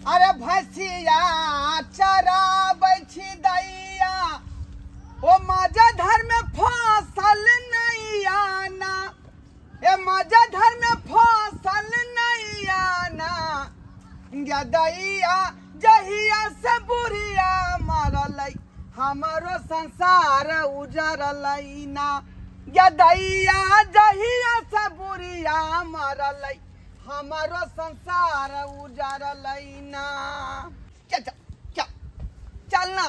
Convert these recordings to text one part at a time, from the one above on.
अरे भैंसिया चराबै छी दैया ओ मजधर में फसल नहीं आना, ए मजधर में फसल नहीं आना, दैया जहिया से बुढ़िया मरलै हमारो संसार उजरलै ना, दैया जहिया से बुढ़िया मरलै हमारो संसार उजरलै ना। चल चल चल चलना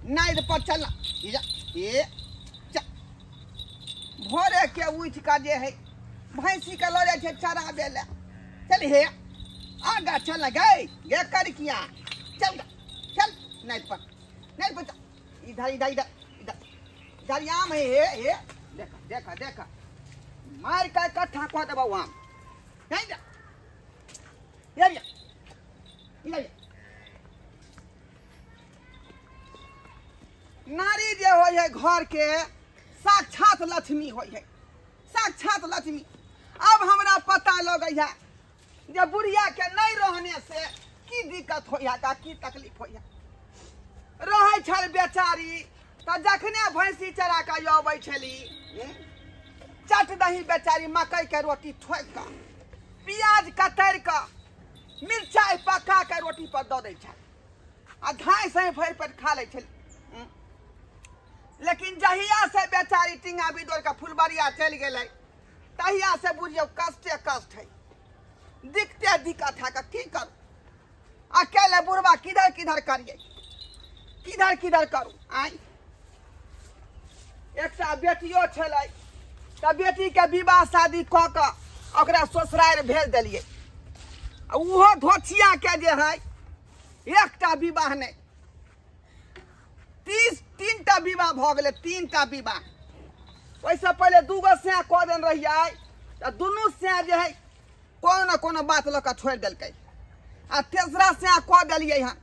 नाइट पर चलना, ए चल भोरे के उठ के जे है भैंसी के लऽ जाइ छै चराबे लए, चल हे आगा चल गए गे कर किया, चल चल नाइट पर नाइट पर, इधर इधर इधर इधर इधर आम है, हे हे देखा देखा देखा मार के कट्ठा कऽ देबौ आम, नहीं जा इधर जा इधर जा। नारी जे होइ है घर के साक्षात लक्ष्मी होइ है, साक्षात लक्ष्मी। अब हमरा पता लगै है जे बुढ़िया के नहीं रहने से की दिक्कत होइ है का की तकलीफ होइ है। रहै छल बेचारी तऽ जखने भैंसी चरा कऽ अबै छली चट दही बेचारी मकई के रोटी ठोकि कऽ प्याज कतरि कऽ मिरचाइ पका के रोटी पर दऽ दै छल आ धाँइ से भरि पेट खा लै छली। लेकिन जहिया से बेचारी टिंगा बिदोर के फुलबरिया चलि गेलै तहिया से बुझियौ कष्टे कष्ट है, दिक्कते दिक्कत है का की करू, अकेले बुढ़बा किधर किधर करिए किधर किधर करू। आइ एकटा बेटियो छलै तऽ बेटीके विवाह शादी कऽ कऽ ओकरा ससुरारि भेज देलियै, ओहो धोछिया के जे है एकटा विवाह नहि 3 टा विवाह भऽ गेलै, 3 टा विवाह। ओहिसँ पहिले 2 गो सैं कऽ देने रहियै तऽ दुनू सैं जे है कोनो ने कोनो बात लऽ कऽ छोड़ि देलकै, आ तेसरा सैं कऽ देलियै हन,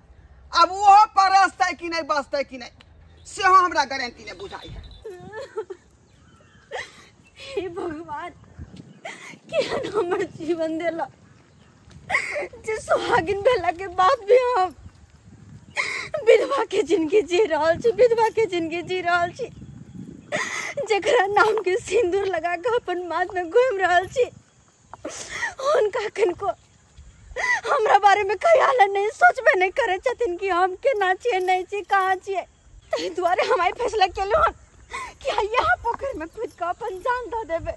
आब ओहो पर बचतै कि नहि बचतै कि नहि सेहो हमरा गारंटी नहि बुझाइ है। हे भगवान केहन हमर जीवन देला जे सुहागिन भेला के बाद भी हम विधवा के जिंदगी जी रहल छी, विधवा के जिंदगी जी रहल छी, जकरा नाम के सिंदूर लगा के अपन माथ में घूम रहल छी, हुनका किनको हमरा बारे में ख्याल नहीं सोचबे नहीं करे छथिन कि हम केना छियै नहीं छियै कहाँ छियै। ताहि दुआरे हम आइ फैसला केलहुँ हन कि यहाँ पोखरि में कूद कऽ अपन जान दऽ देबै,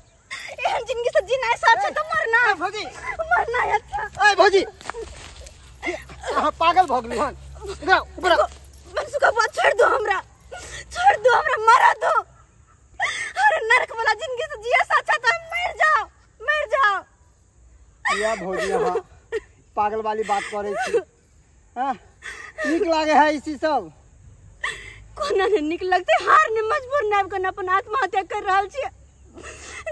एहन जिंदगी से जीना से अच्छा तऽ मरना भौजी मरना अच्छा। ए भौजी अहाँ पागल भऽ गेलहुँ हन, इधर ऊपर मनसुखा बुआ छोड़ दो हमरा, छोड़ दो हमरा, मरा दो, अरे नरक वाला जिंदगी से जिया से अच्छा तो मर जाओ मर जाओ। या भौजी अहाँ पागल वाली बात करै छी, हाँ नीक लागे है इसी सब? कोना ने नीक लगते, हार ने मजबूर ने आबि कऽ अपन आत्महत्या कर रहल छियै,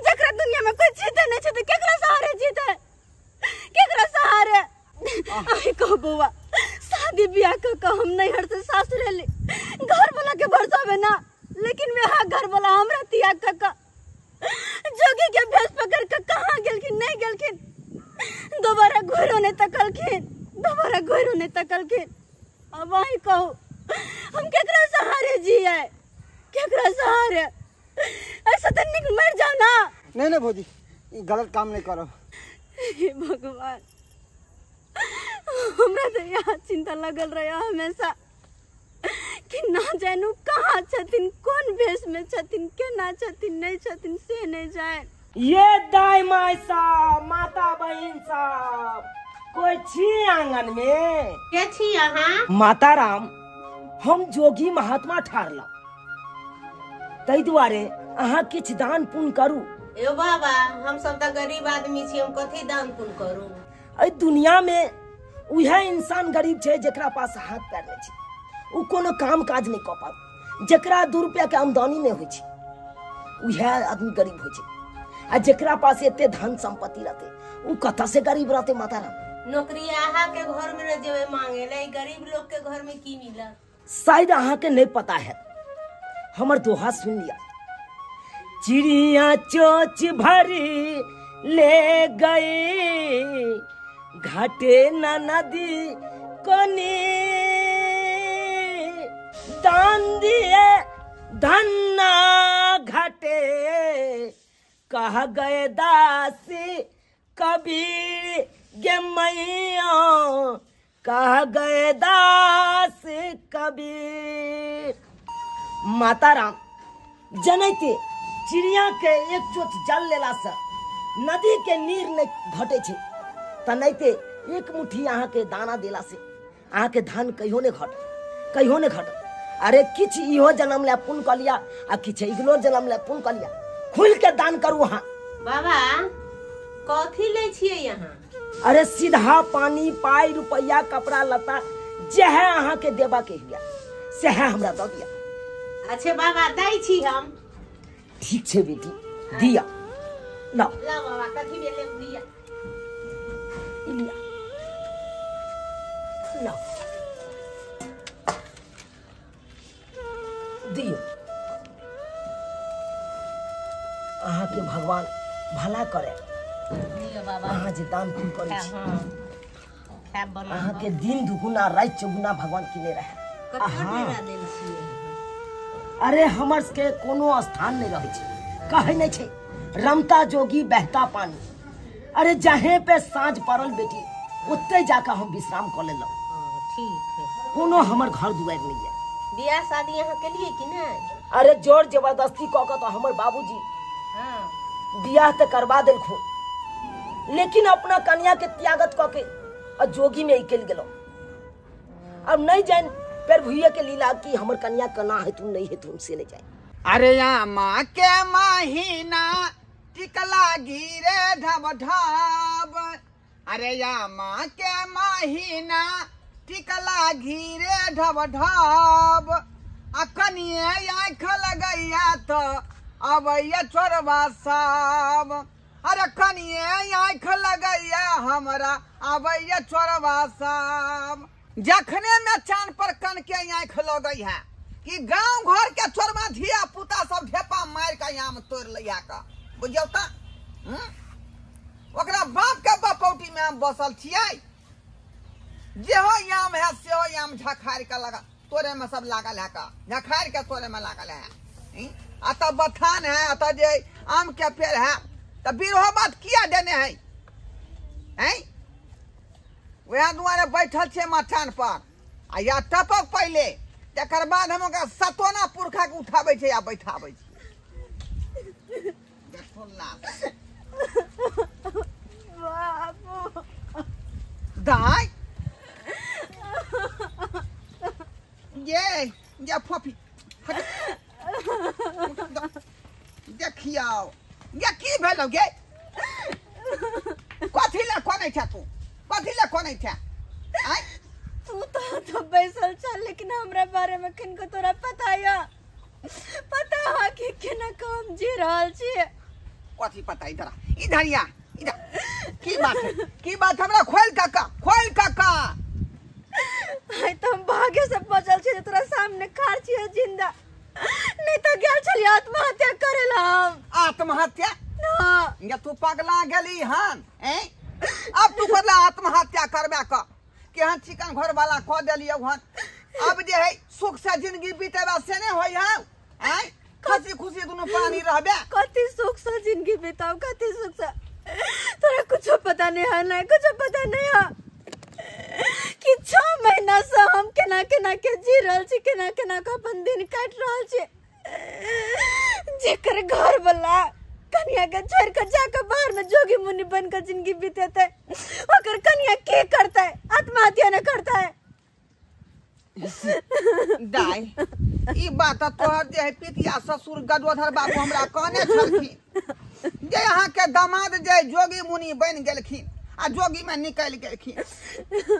जकरा दुनिया में कोई जीते नहीं छै तऽ केकरा सहारे जीते केकरा सहारे। अहीं कहू बौआ शादी ब्याह कऽ कऽ हम नैहर से सासुर एली, घर वाला के भरसाबे ना, लेकिन वएह घर वाला हमरा त्याग कऽ कऽ जोगी के भेष पकड़ कऽ कहाँ गेलखिन नहीं गेलखिन, दोबारा घुरो नहीं तकलखिन, दोबारा घुरो नहीं तकलखिन। अब अहीं कहू हम केकरा सहारे जिए केकरा सहारे, ऐसा तो निक मर जाओ ना। नहीं नहीं भौजी गलत काम नहीं करो। हे भगवान हमरा तो यहाँ चिंता लगल रहे हमेशा कि ना जानू कहाँ छथिन कौन भेष में छथिन केना छथिन नहीं छथिन से नहीं जाए। ये दाई माई साहब माता बहन साहब कोई छी आंगन में? के छी अहाँ? माता राम हम जोगी महात्मा ठारला तै दुआरे अहाँ किछु दान पुण्य करू। यो बाबा हम सब तऽ गरीब आदमी छी, हम कथी दान पुण्य करू? एहि दुनिया में उएह इंसान गरीब छै जकरा पास हाथ पैर नहीं छै, उ कोनो काम काज नहीं कऽ पाब, जकरा 2 रुपया के आमदनी नहीं होइ छै उएह आदमी गरीब होइ छै, आ जकरा पास एते धन संपत्ति रहते उ कतऽ से गरीब रहते। माता राम नौकरी अहाँ के घर में न जेबै मांगे ला, गरीब लोग के घर में की मिलत? शायद अहाँ के नहीं पता है, हमर दोहा सुन लिया। चिड़िया चोच भरी ले गई घाटे ना नदी को कह गए दास कबीर गे मैया, कह गए दास कबीर। माता राम जनैते चिड़िया के एक चोच जल लेला से नदी के नीर नहीं घटे छे, तनैते एक मुट्ठी अहाँ के दाना देला से अहाँ के धान कहियो नहीं घट, कहियो नहीं घट। अरे किछ इहो जन्म ले पुण्य कऽ लिया आ किछ इगलो जन्म ले पुण्य कऽ लिया, खुल के दान करू अहाँ। बाबा कथी लै छियै यहाँ? अरे सीधा पानी पाई रुपया कपड़ा लत्ता जे है अहाँ के देबा के हुआ से है हमरा दऽ दिया। अच्छा बाबा दै छी हम। ठीक छे बेटी दिया, लाओ लाओ बाबा कथी भेलै दिया, लिया लाओ दियो। अहाँ के भगवान भला करे, अहाँ जे दान पुण्य करै छी अहाँ के दिन दुगुना राति चौगुना भगवान किने रहे। अरे हमर के कोनो स्थान नहीं रहे छे, कहै नहीं छे रमता जोगी बहता पानी। अरे जहे पे साँझ पड़ल बेटी ओते जाकर हम विश्राम कऽ लेलहुँ। ठीक है, कोनो हमर घर दुआरि नहीं है। बियाह शादी यहाँ के लिए कि नहीं? अरे जोर जबरदस्ती कऽ के तो हमर बाबूजी बियाह तो करवा देलखुन, लेकिन अपना कन्या के त्यागत कऽ के आ जोगी में निकलि गेलहुँ। अब नहीं जान पैर भुइया के लीला कि हमर कन्या केना हेतुन नहीं हेतुन से नहीं जाए। अरे आमा के महीना टिकला गिरे ढब ढब, अरे आमा के महीना टिकला घिरे ढब ढब, आ कनिए आँख लगैया तो अबैया चोरबा सब। अरे कनिए आँख लगैया हमरा अबैया चोरबा सब। जखने में चान पर कन के आँख लगै है कि गांव घर के चोरबा धिया पुता सब ढेपा मार के आम तोड़ लिया का, बुझियौ त ओकरा बाप के बपौटी में हम बसल छियै, जेहो आम है सेहो आम झखार के लगा तोरे में सब लागल है का, झखार के तोरे में लागल है। अतः बथान है, अतः जे आम के पेड़ है त बिरहो बात किया देने है हैं, वएह दुआरे बैठल छे मचान पर आ या टपक पहिले तकर बाद हम ओकरा सतोना पुरखा के उठाबै छै आ बैठाबै छै। दाइ ये ये फोफी देखियौ ये की भेलौ गे, कथी लए कनै छै तू, कथी लए कनै छै? आँय तू तो बैसल छल, लेकिन हमरा बारे में किनको तोरा पता या पता है कि केना काम जी रहल छी? कथी पता? इधर इधर या इधर की बात है, की बात हमरा खोल काका, खोल काका। आइ तो हम भाग्य से बचल छी तोरा सामने खार छी जिंदा, नहीं तो गेल छली आत्महत्या करेला हम। आत्महत्या? ना या तू पगला गेली हन हैं, अब तू करला आत्महत्या करबे क केहन चिकन घर वाला क देलियौ हन, अब जे है सुख से जिंदगी बीतेबा से नहीं होय हौ हैं, खुशी खुशी दुनू प्राणी रहबे। कति सुख से जिंदगी बिताओ, कति सुख से, तोरा कुछो पता नहीं है ना, कुछो पता नहीं है कि 6 महीना से हम केना केना के जी रहल छी, केना केना के अपन दिन काटि रहल छी। जेकर घर वाला कन्या के छोड़ के जाके बाहर में जोगी मुनि बन के जिंदगी बीतेते, ओकर कन्या के करतै? आत्महत्या न करतै? दाइ ई बात तोहर जे है पितिया ससुर गजोधर बाबू हमरा कहने छलखिन जे अहाँ के दामाद जे जोगी मुनि बनि गेलखिन आ जोगी में निकलि गेलखिन,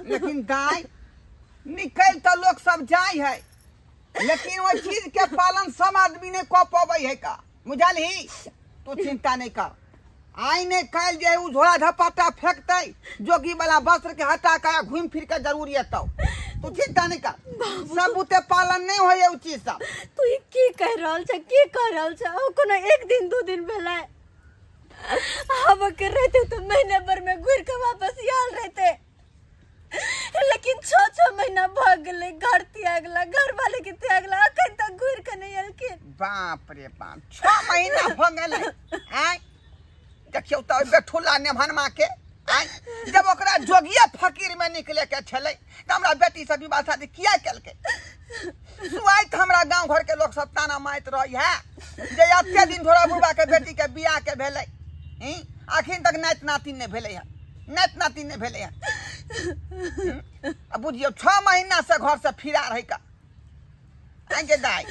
लेकिन दाइ निकलि तऽ लोक सब जाइ है, लेकिन ओहि चीज के पालन सब आदमी नहि कऽ पबै है का, बुझलही? तू चिंता नहीं कर, आइ नहीं काल्हि जे उ झोला झपाटा फेंकतै जोगी वाला वस्त्र के हटा के घूमि फिर के जरूर एतौ, तू चिंता नहीं कर, सब बुते पालन नहीं होय उ चीज सब। तू ई की कह रहल छ, की कह रहल छ? ओ कोनो एक दिन दू दिन भेलै, हम के रहते तो महीने भर में घुर के वापस आयल रहते, लेकिन 6-6 महीना भऽ गेलै घर त्यागला, घर वाले के त्यागला, अखन तक घुर के नहीं एलखिन। बाप रे बाप, 6 महीना भऽ गेलै आँय? देखियौ तऽ बेठुला नेभनमा के आँय, जब ओकरा जोगिया फकीर में निकले के छलै तऽ हमरा बेटी से विवाह शादी किया केलकै? सुआइत हमरा गाँव घर के लोग सब ताना मारैत रहै है जे एते दिन ढोरा बुढ़बा के बेटी के बियाह के भेलै, अखन तक नाति नातिन नहि भेलै हँ, नाति नातिन नहि भेलै हँ। आ बुझियौ 6 महीना से घर से फिरा रहै का। आँय दाइ,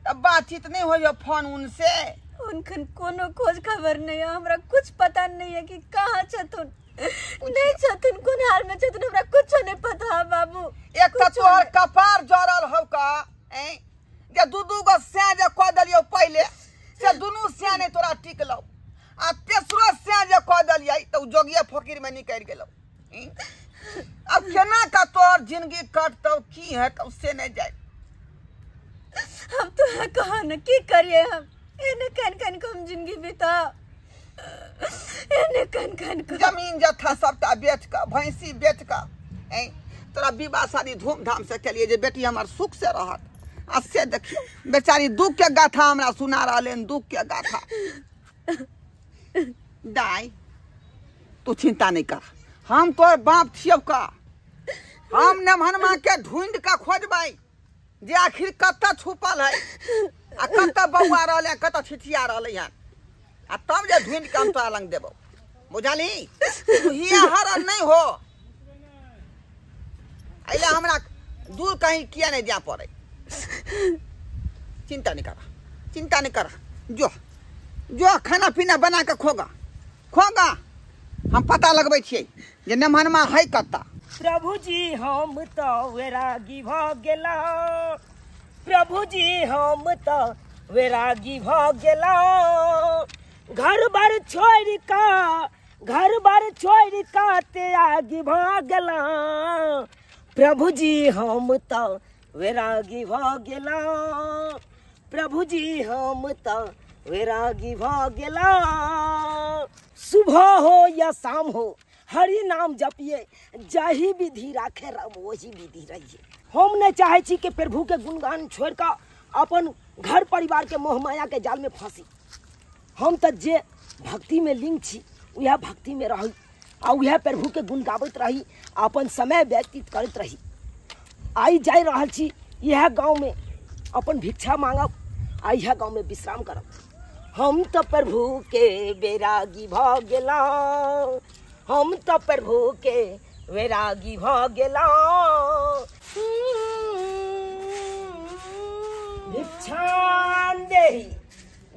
तब बातचीत नहीं होइए फोन उन से? उनखन कोनो खोज खबर नहीं है, हमरा कुछ पता नहीं है कि कहाँ छथुन, नहीं छथुन, कोन हाल में छथुन, हमरा कुछ नहीं पता है बाबू। एक तो तोहर कपार जरल हौ का, जे दू दू गो सैं जे कह देलियौ पहिले से दुनू सैं नहीं तोरा टिकलौ, आ तेसरो सैं जे कह देलियै तऽ जोगिये फकीर में निकलि गेलौ। अब केना का तोहर जिंदगी कटतौ की हेतौ से नहीं जाय। हम तो है कहा न की करिए हम, एने कन कन को हम जिंदगी बिता, एने कन कन को जमीन जथा सबटा बेच कऽ, भैंसी बेच कऽ तोरा विवाह शादी धूमधाम से केलिए जे बेटी हमर सुख से रहत, आ से देखियौ बेचारी दुख के गाथा हमरा सुना रहल हन, दुख के गाथा। दाई तू चिंता नहीं कर, हम तोर बाप छियौ का, हम नेभनमा के ढूंढ के खोजबै जे आखिर कतऽ छुपल है आ कतऽ बौआ रहलै है, कतऽ छिछिया रहलै हन, आ तब जे ढूंढ के हम तोरा लग देबौ, बुझलही? तू हिया हरल नहीं हो, एहि हमरा दूर कहीं किया नहीं जाय पड़े। चिंता नहीं करा, चिंता नहीं करा, जो जो खाना पीना बना के खोगा खोगा, हम पता लगबै छियै जे नेभनमा है कतऽ। प्रभु जी हम तो वैरागी भ गेला, प्रभु जी हम तो वैरागी भ गेला, घर बार छोड़ का, घर बार छोड़ का त्यागी भ गेला, प्रभु जी हम तो वैरागी भ गेला, प्रभु जी हम तो वैरागी भ गेला। सुबह हो या शाम हो हरि नाम जपिए, जाही विधि राखे राम वही विधि रहिए। हम नहीं चाहे छी कि प्रभु के गुणगान छोड़ कर अपन घर परिवार के मोह माया के जाल में फंसी। हम तो जे भक्ति में लिंग छी वह भक्ति में रही आ वह प्रभु के गुण गाबैत रही, अपन समय व्यतीत करैत रही। आई जाय रहल छी यह गाँव में अपन भिक्षा मांगब आ यह गाँव में विश्राम करब। हम तो प्रभु के वैरागी भ गेला, हम तो प्रभु के वैरागी भ गेला। भिक्षान देही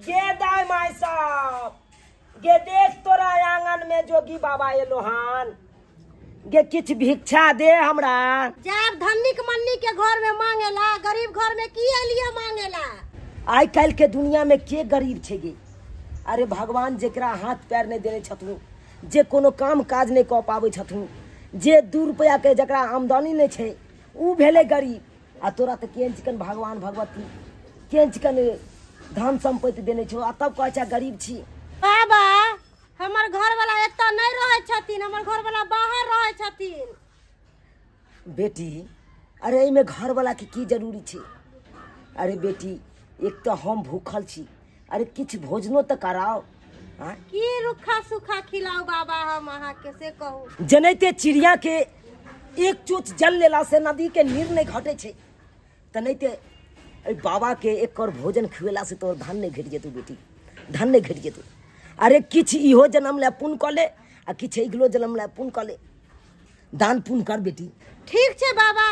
गे दाय माय साहब, गे देख तोरा आंगन में जोगी बाबा एलो हन, गे किछ भिक्षा दे हमरा। जब धनिक मन्नी के घर में मांगेला, गरीब घर में की एलिए मांगेला? आइ काल्हि के दुनिया में के गरीब छे गे? अरे भगवान जेकरा हाथ पैर नहीं देने छथुन, जे कोनो काम काज नहीं कऽ पाबै छथुन, जे 2 रुपया के जकरा आमदनी नहीं छै उ भेलै गरीब। आ तोरा तऽ केहन चिकन भगवान भगवती केहन चिकन धन सम्पत्ति देने छौ, आ तब कहै छै गरीब छी। बाबा हमर घर वाला एतऽ नहीं रहै छथिन, हमर घर वाला बाहर रहै छथिन। बेटी अरे एहिमे घर वाला के की जरूरी छै? अरे बेटी एक तऽ हम भूखल छी, अरे किछु भोजनो तऽ कराओ। की रुखा सुखा खिलाओ बाबा हम अहाँ के से कहू? जनैते चिड़िया के एक चोच जल लेला से नदी के नीर नहीं घटे छै, तनैते बाबा के एक और भोजन खुएला से तोहर धन नहीं घटि जेतौ बेटी, धन नहीं घटि जेतौ। अरे किछु इहो जन्म ले पुण्य कऽ ले आ किछु अगिलो जन्म ले पुण्य कऽ ले, दान पुण्य कर बेटी। ठीक छै बाबा,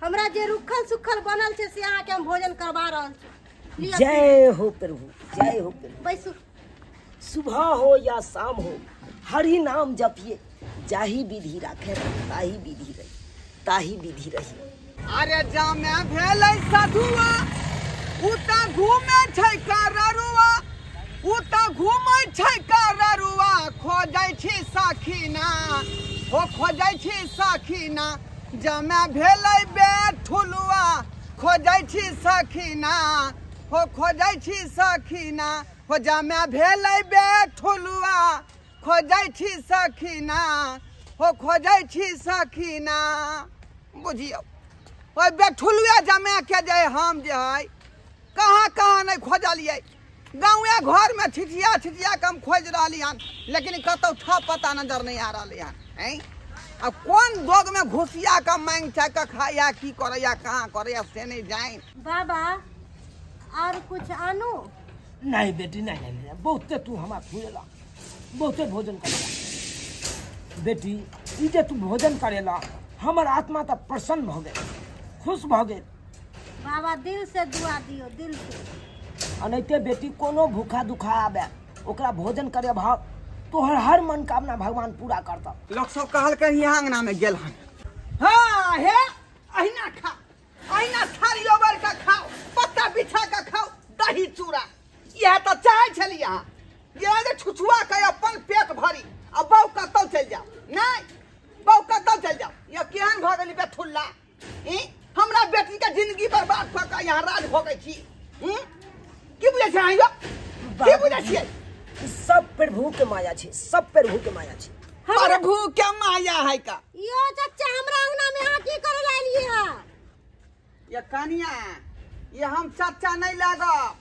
हमरा जे रुखल सुखल बनल छै से अहाँ के हम भोजन करवा रहल छी। जय हो प्रभु, जय हो प्रभु। बैसू। सुबह हो या शाम हो हरि नाम जपिए, जाही विधि राखे ताही विधि रही, ताही विधि रही। अरे जामे भेलै साधुआ उ त घूमे छै कररुआ, उ त घूमै छै कररुआ, खोजै छी सखीना, हो खोजै छी सखीना, जामे भेलै बेठुलुआ, खोजै छी सखीना, हो खोजै छी सखीना, हो जामे भेलै बेठुलुआ, खोजै छी सखीना, हो खोजै छी सखीना। बुझियौ ओहि बेठुलुए जमा के जे हम जे है कहाँ कहाँ नहीं खोजलियै, गाँवे घर में छिटिया छिटिया के हम खोजि रहली हन, लेकिन कतौ ठा पता नजर नहीं आ रहलै हन। हैं आ कोन दोग में घुसिया के मांग चाह के खाया की करैया कहाँ करैया से नहीं जाइन। बाबा और कुछ आनू? नहीं बेटी, नहीं नहीं, नहीं बहुते तू हमरा खुएला, बहुते भोजन करेला बेटी। ई जे तू भोजन करेला हमर आत्मा तऽ प्रसन्न भऽ गेल, खुश भऽ गेल। बाबा दिल से दुआ दियो, दिल से। अनैते बेटी कोनो भूखा दुखा आबे ओकरा भोजन करे भाव तोहर हर मनोकामना भगवान पूरा करता। लोग सब कहलकै यहाँ अंगना में गेल हन। हाँ हे अहिना खा, अहिना थारी ओबर के खाओ, पत्ता बिछा के खाओ, दही चूड़ा इएह तऽ चाहै छलियै अहाँ। ये जे छुछुआ के अपन पेट भरी आ बहू कतौ चलि जाओ, नहीं बहू कतौ चलि जाओ। ये केहन भऽ गेली बेथुल्ला, ई हमरा बेटी के जिंदगी बर्बाद कऽ के यहाँ राज भोगै छी। की बुझै छियै अहाँ यौ? की बुझै छियै? सब प्रभु के माया छै, सब प्रभु के माया छै। प्रभु के माया है का? यो चाचा हमरा अंगना में अहाँ की करे ला एलियै हँ? ये कनिया ये हम चाचा नहीं लागब,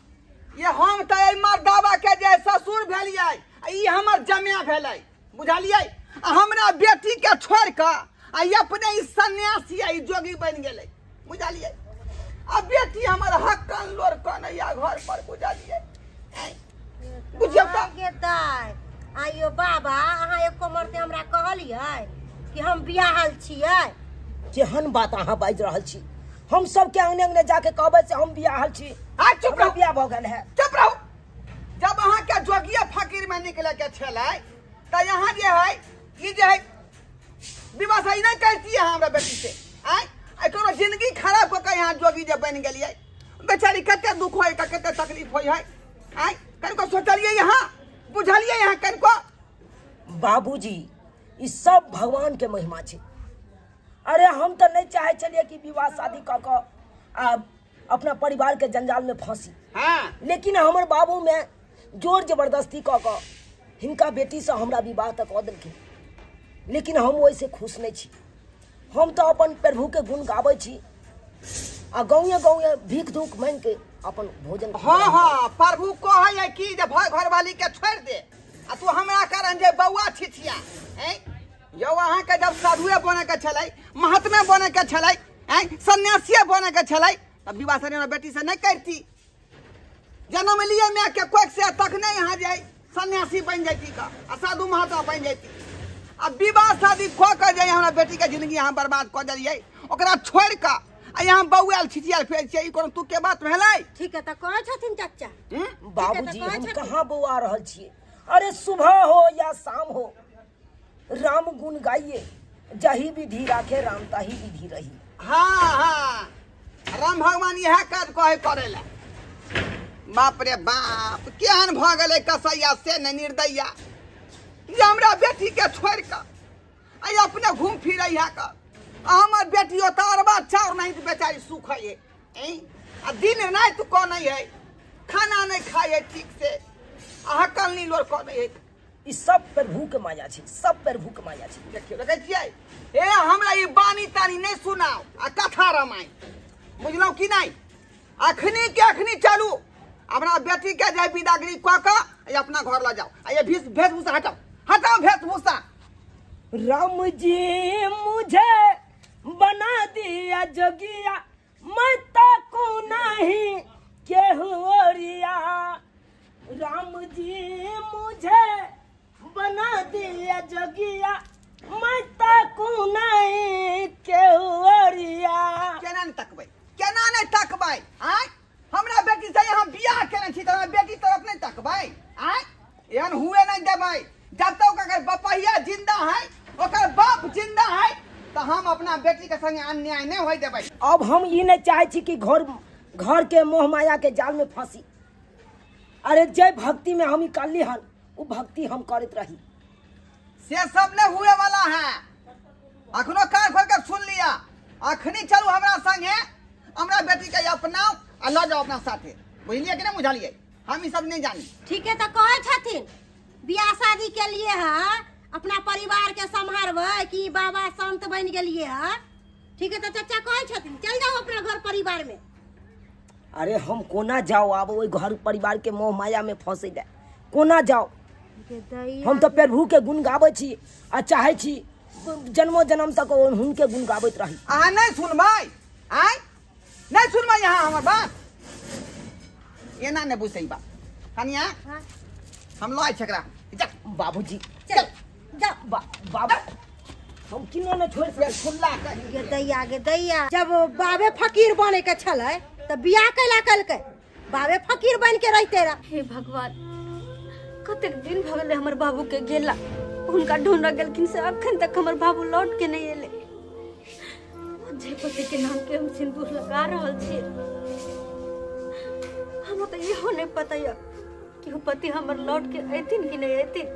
ये हम तऽ एहि मर्दाबा के जे ससुर भेलियै ई हमर जमिया भेलै, बुझलियै? आ हमरा बेटी के छोड़ि कऽ आ अपने ई सन्यासी आ ई जोगी बनि गेलै, बुझलियै? आ बेटी हमर हक्कन लोरकन या घर पर, बुझलियै? बुझियौ तऽ दाइ। आइयो बाबा अहाँ एको मरते हमरा कहलियै कि हम बियाहल छियै? केहन बात अहाँ बाजि रहल छी? हम सबके अंगने अंगने जाके कहबै से हम बियाहल छी। आ चुप रहू, बियाह भऽ गेल है। चुप रहू। जब अहाँ के जोगिया फकीर में निकले के छलै तऽ यहाँ जे है ई जे है विवाह सही नहीं करती है हमरा बेटी से। आय एकरो जिंदगी खराब कऽ के यहाँ जोगी जे बनि गेलियै, बेचारी कते दुख होय कते तकलीफ होय है। आय कनिको सोचलियै यहाँ, बुझलियै यहाँ कनिको? बाबूजी ई सब भगवान के महिमा छै। अरे हम तऽ नहीं चाहे छलियै कि विवाह शादी कऽ कऽ आ अपना परिवार के जंजाल में फंसी। हाँ। लेकिन हमर बाबू में जोर जबरदस्ती कऽ कऽ हिनका बेटी से हमरा विवाह तऽ कऽ देलखिन, लेकिन हम ओहिसँ खुश नहीं छी। हम तऽ अपन प्रभु के गुण गाबै छी आ गाँवे गाँवे भीख दुख मांगि के अपन भोजन। हाँ हाँ प्रभु कहै है कि जे भय घरवाली के छोड़ि दे आ तू हमरा कारण जे बौआ छिछिया। यौ अहाँ के जब साधुए बने के छलै, महात्मे बने के छलै, सन्यासीए बने के छलै तब विवाह से हमरा बेटी से नहीं करती। जन्म लिए माय के कोख से तखने यहाँ जाय सन्यासी बनि जैती का आ साधु महात्मा बनि जैती। आ विवाह शादी कऽ के जे हमरा बेटी के जिंदगी यहाँ बर्बाद कऽ देलियै, ओकरा छोड़ि कऽ आ यहाँ बौआल छिछियाल फेर छियै, ई कोनो तू के बात भेलै? ठीक है तऽ कहै छथिन चाचा। बाबूजी हम कहाँ बौआ रहल छियै? अरे सुबह हो या शाम हो राम गुण गाइए, जही विधि राखे राम ताही विधि रही। हाँ हाँ राम भगवान इएह काज कहे करेला। बाप रे बाप केहन भऽ गेलै कसैया से नहि निर्दैया जे हमरा बेटी के छोड़ि कऽ आ अपने घूम फिरै है कऽ। हमर बेटी ओतऽ अरबा चाउर नहीं तऽ बेचारी सुखै है, आ दिन राति कनै है, खाना नहीं खाइ है ठीक से, आ हकल नी लोर कनै है। ई सब प्रभु के माया छै, सब प्रभु के माया छै। देखियौ देखै छियै ए हमरा ई बानी तानी नहीं सुनाओ आ कथा रामायण, बुझलहुँ कि नहीं? अखनी के अखनी चलू अपना बेटी के जाय विदागरी कऽ कऽ अपना घर लऽ जाओ आ ये वेशभूषा हटाओ, हटाओ वेशभूषा। राम जी मुझे बना दिया जोगिया, मैं ताकू नहीं केहू ओरिया। राम जी मुझे बना दिया जोगिया, मैं ताकू नहीं केहू ओरिया। केना नहि तकबै, केना नहि तकबै? आँय हमरा बेटी से यहाँ बियाह केने छी तऽ हमरा बेटी तरफ नहि तकबै? आँय एहन हुए नहीं देबै। जब तक ओकर बपहिया जिंदा है, ओकर बाप जिंदा है, तो हम अपना बेटी के संगे अन्याय नहीं होय देबै। अब हम ई नहीं चाहे छी कि घर घर के मोह माया के जाल में फंसी। अरे जय भक्ति में हम निकालली हन उ भक्ति हम करत रही, से सब नहीं हुए वाला है। अखनो कान खोल के सुन लिया, अखनी चलू हमरा संगे, हमरा बेटी के अपनाओ आ लऽ जाओ अपना साथे, बुझलियै कि नहीं बुझलियै? हम ई सब नहीं जानी। ठीक है तऽ कहै छथिन बियाह शादी के लिए है अपना परिवार के सम्हारबै कि बाबा संत बनि गेलियै है। ठीक है तऽ चाचा कहै छथिन चल जाओ अपना घर परिवार में। अरे हम कोना जाओ आब ओहि घर परिवार के मोह माया में फंसे ले, कोना जाओ? हम तो प्रभु के गुण गाबै छी आ चाहे छी जन्मो जन्म तक हुनके गुण गाबैत रही। अहाँ नहीं सुनबै? आय नहीं सुनबै यहाँ हमर बात? एना नहीं बुझै बात कनिया। हम लय छकरा बाबूजी चल जा बाबा हम किनो न छोड़ सकै खुल्ला गे दैया गे दैया। जब बाबे फकीर बने के छलै त बियाह कैला कलकै, बाबे फकीर बन के रहते रह। हे भगवान, कतेक दिन भ गेलै हमर बाबू के गेला, हुनका ढूंढ गेलखिन से अखन तक हमर बाबू लौट के नहीं एले। जे पति के नाम के हम सिंदूर लगा रहल छी, हमरा तो इहो नहीं पता य कि वो पति हमर लौट के अयथिन कि नहीं अयथिन,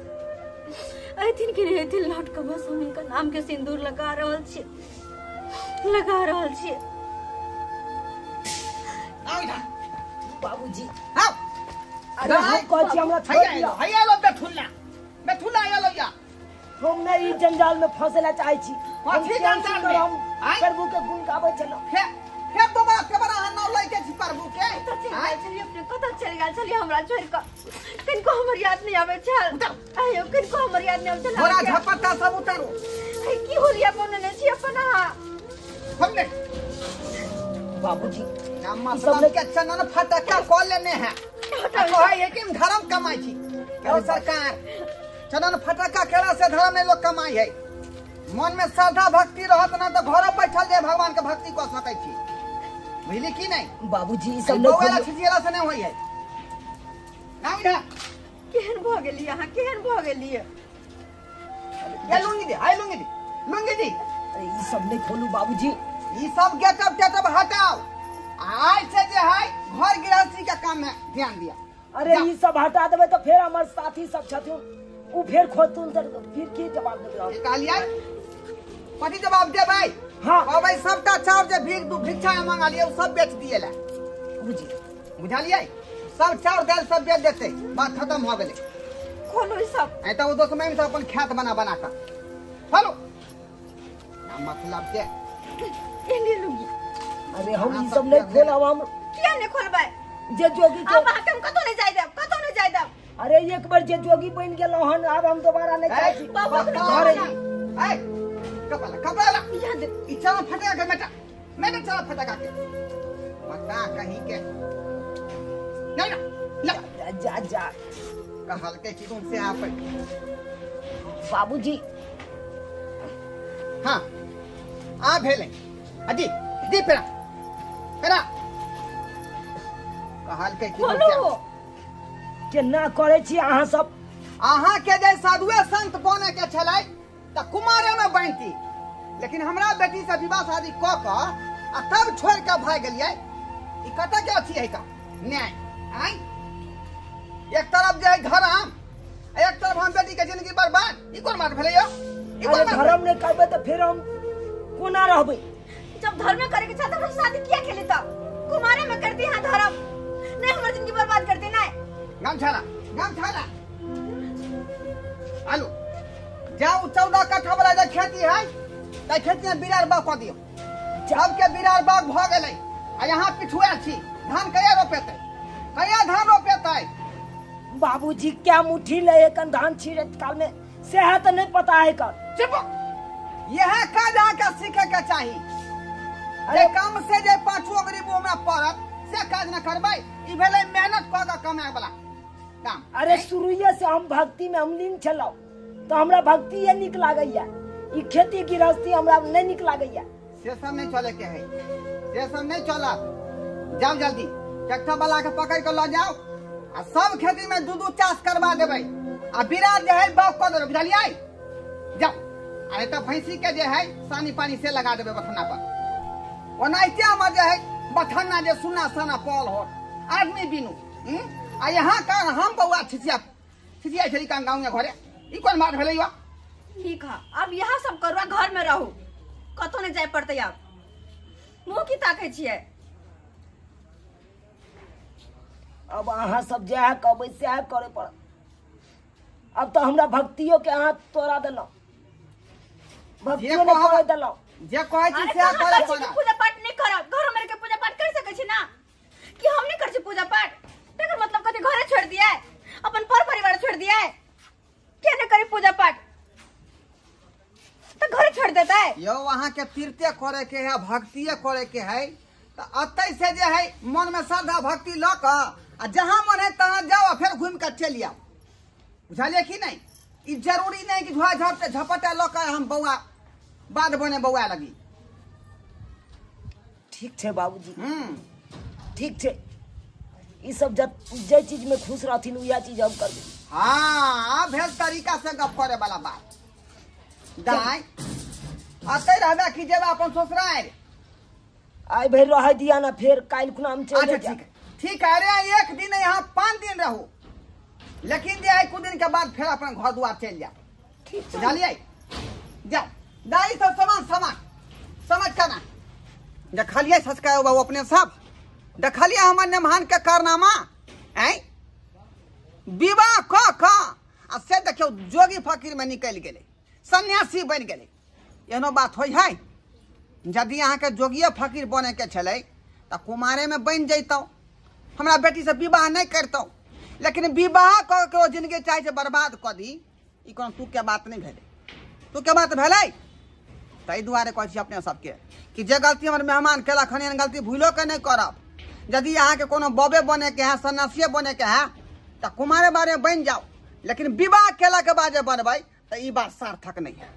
अयथिन कि नहीं अयथिन लौट के। बस हम इनका नाम के सिंदूर लगा रहल छी, लगा रहल छी। आओ इधर बाबूजी आओ। अरे हम कहै छी हमरा छोड़ दिअ। हैया लो बेथुल्ला, बेथुल्ला आया लो या। हम नहीं ई जंजाल में फंसेला चाहै छी। हम जंजाल में हम प्रभु के गुण गाबै छलहुँ। फेर दोबारा केबरा अहाँ नाम लै के छी प्रभु के? चलिए अपने कतऽ चलि गेल छलियै हमरा छोड़ि कऽ? किनको हमर याद नहीं आबै छल। आइयो किनको हमर याद नहीं आबै छल। थोड़ा झपट्टा सब उतारू। की होलिया बनेने छी अपन अहाँ? हम ने बाबूजी सब के चनन फटका कऽ लेने हैं। कहै है कि हम धर्म कमाइ छी। ओ सरकार चनन फटका केला से धर्म में लोग कमाई है। मन में श्रद्धा भक्ति रहत ना तो घर बैठल जे भगवान के भक्ति कऽ सकै छी, बुझली की नहीं? बाबूजी ई सब नहीं छिछिएला से नहीं होई है। ना इधर केहन भ गेली अहाँ, केहन भ गेली? ये लुंगी दी, हाय लुंगी दी, लुंगी दी। अरे ई सब नहीं खोलू बाबूजी, ई सब गेटअप टेटअप हटाओ। आज से जे है घर गृहस्थी के काम में ध्यान दिया। अरे ई सब हटा देबै तो फेर हमर साथी सब छथिन, उ फेर खोजतुन त फिर की जवाब देबै? कहलियै कथी जवाब देबै? हां कहबै सबटा चाउर जे भीख दू भिक्षा मंगालियै उ सब बेच दिएला। बुझी बुझलियै? सब चाउर दाल सब बेच देतै, बात खत्म हो गेलै। खोलू ई सब। ऐ त ओ दोस्त में अपन खेत बना बना के खोलू ना मतलब के एने लुंगी। अरे हम ई सब नहीं खोलब। हम किया नहीं खोलबै? जे जोगी के अब अहाँ के हम कतौ नहीं जाय देब, कतौ नहीं जाय देब। अरे एक बार जे जोगी बन गेलौ हन, आब हम दोबारा नहीं जाय छी। बाबू ए कपाला कपाला याद ई चल फटका के बेटा, मैं चल फटका के बता कहीं के नहीं ना ला जा जा कहल के कि तुम से आप बाबूजी। हां आ भेले अजी दी पेरा पेरा कहल के कि बोलो केना करै छी अहाँ सब? अहाँ के जे साधुए संत बने के छलै त कुमारे में बनती, लेकिन हमरा बेटी से विवाह शादी क क आ तब छोड़ के भाग गेलियै। ई कतऽ के अथी है का न्याय? आय एक तरफ जे है धर्म, एक तरफ हम बेटी के जिंदगी बर्बाद। ई कोन बात भेलै यौ? ई कोन बात? धर्म नहीं करबै त फेर हम कोना रहबै? जब धर्म करे के छल त हम शादी किया केली? त कुमारे में करती हां धर्म, नहीं हमर जिंदगी बर्बाद करती। नहीं गमछाला गमछाला आलू जाओ 14 कट्ठा वाला जे खेती है त खेती में बिरार बाग क दियौ। सबके बिरार बाग भ गेलै आ यहाँ पिछुआ छी। धान कहिया रोपेतै? कहिया धान रोपेतै? बाबूजी क्या मुट्ठी ले एकन धान छीड़त काल में सेहा त नहीं पता है कर। चुप, यह काज अहाँके सीखे के चाही। अरे कम से जे 5 गरीब हमरा पड़त से काज न करबै। ई भेलै मेहनत क के कमाय वाला काम। अरे शुरुए से हम भक्ति में हम लीन छलौ तो हमरा भक्ति ये निक लागैया, ई खेती गृहस्थी हमरा नहीं निक लागैया। से सब नहीं चले के है, से सब नहीं चलत। जाओ जल्दी ट्रैक्टर वाला के पकड़ के ल जाओ आ सब खेती में दू दू चाष करवा देबै आ बिरार जे है बाग क देबै, बुझलियै? जाओ। अरे त भैंसी के जे है सानी पानी से लगा देबै बथना पर। ओनाहिते हमर जे है बथना जे सुना साना पल हो आदमी बिनु। आ यहाँ का हम बौआ छिछिया छिछिया छली कान गाँव में घरे। ई कोन बात भेलै यौ? ठीक है, अब यहाँ सब करू, घर में रहू, कतौ नहीं जाय पड़तै। आब मुँह की ताकै छियै? अब अहाँ सब जएह कहबै सएह करे पड़त। अब तो हमरा भक्तियों के अहाँ तोड़ा देलहुँ, भक्तियों ने करे देलहुँ। जे कहै छी सएह करे पड़त। पूजा पाठ नहीं करब, घर में रह के पूजा पाठ कर सकै छी ना? कि अहाँके तीर्थे करे के है, भक्तिये करे के है, तऽ अतै से जे है मन में श्रद्धा भक्ति लऽ कऽ आ जहाँ मन है तहाँ जाओ आ फेर घूमि कऽ चलि आउ। बुझलियै कि नहि? ई जरूरी नहि कि झुआ झपटे झपटा लऽ कऽ हम बौआ बाद बने बौआ लगी। ठीक छै बाबूजी, ठीक छै। ई सब जब जे चीज में खुश रहथिन उएह चीज हम करबै। हाँ, भेल तरीका से गप करे वाला बात। दाइ अतै रहबै कि जेबै अपन ससुरारि? आइ भरि रहै दिया ना, फेर काल्हि खुना हम चलि अच्छा जायब। ठीक ठीक है। अरे एक दिन यहाँ 5 दिन रहू, लेकिन जे है कुछ दिन के बाद फिर अपन घर द्वार चलि जाओ। ठीक छै। बुझलियै? जाओ दाइ सब सामान सामान समझ के ना देखलियै सचका बाबू अपने सब देखलियै हमर नेमहान के कारनामा। आँय विवाह कऽ कऽ आ से देखियौ जोगी फकीर में निकलि गेलै, सन्यासी बनि गेलै। एहनो बात होइ है? यदि अहाँके जोगिए फकीर बनैके छलै तऽ कुमारेमे बनि जैतहुँ, हमरा बेटीसँ विवाह नहि करितहुँ। लेकिन विवाह कऽ के ओ जिनगी चाहै छै बर्बाद कऽ दी, ई कोनो तुकके बात नहि भेलै। तुकके बात भेलै? ताहि दुआरे कहै छी अपने सबके कि जे गलती हमर मेहमान केलक हन, एहन गलती भूलो के नहि करब। यदि अहाँके कोनो बबे बनैके है, सन्यासिए बनैके है, तऽ कुमारे बारे बनि जाउ, लेकिन विवाह केलाके बाद जे बनबै तऽ ई बात सार्थक नहि है।